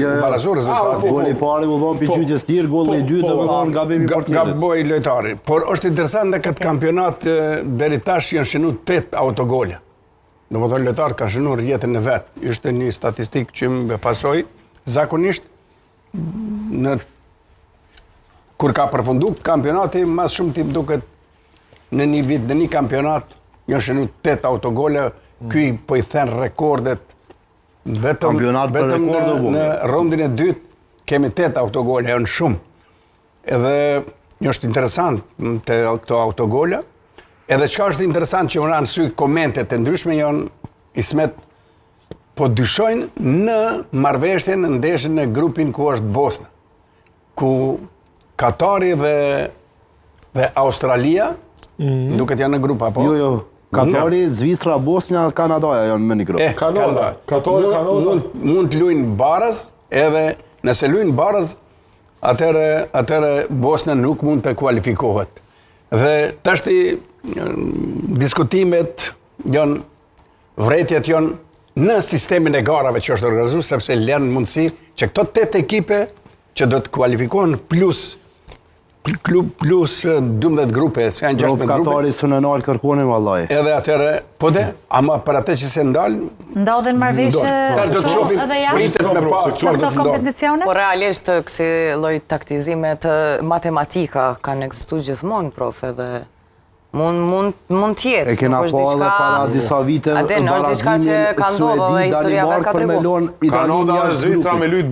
Jo, jo. barazu rezultati. Ah, po, Goli i parë u dhon pi Po. gjytjes tjerë, golli i Po, dytë po, domethënë gabimi i Ga- portierit. Gaboi lojtari. Por është interesant në këtë kampionat e, deri tash janë shënu 8 autogola. Domethënë lojtarët kanë shënu rrjetën e vet. Ishte një statistikë që më befasoi. Zakonisht në kur ka përfundu kampionati, mas shumë ti duket në një vit, në një kampionat, janë shënu 8 autogola, ky po i then rekordet vetëm, Kampionat për vetëm në, rekorde, bu. në rondin e dytë kemi 8 autogola, janë shumë. Edhe një është interesant m, te këto autogola. Edhe çka është interesant që më ranë sy komentet e ndryshme janë Ismet po dyshojnë në marrëveshjen në ndeshjen në grupin ku është Bosna, ku Katari dhe dhe Australia, mm duket janë në grup apo? Jo, jo. Katari, Zvicra, Bosnja, Kanadaja janë me një grup. Eh, Kanada, Kanada. Katari, Mund- Kanada. Mund, mund të luajnë baraz, edhe nëse luajnë baraz, atëherë atëherë Bosna nuk mund të kualifikohet. Dhe tashti mm, diskutimet janë vretjet janë në sistemin e garave që është organizuar sepse lënë mundësi që këto tetë ekipe që do të kualifikohen plus klub plus eh, 12 grupe, se janë Prof 16 grupe. Katari së në nalë kërkonin vallai. Edhe atëherë, po de, ama për atë që se ndal, Ndodhin marrëveshje Tash do të shohim edhe jashtë pritet me pa për çfarë do këto të ndodhë. kompeticione? Po realisht kësi lloj taktizimet matematika kanë ekzistuar gjithmonë prof edhe mund mund mund të jetë. E kena nuk është pa edhe diçka- para disa viteve A din, është diçka që barazimin ka ndodhur dhe Suedi, historia vetë Danimark ka për me tregu. lon Italinë Kanada dhe jashtë Zvicra grupit. me lujt.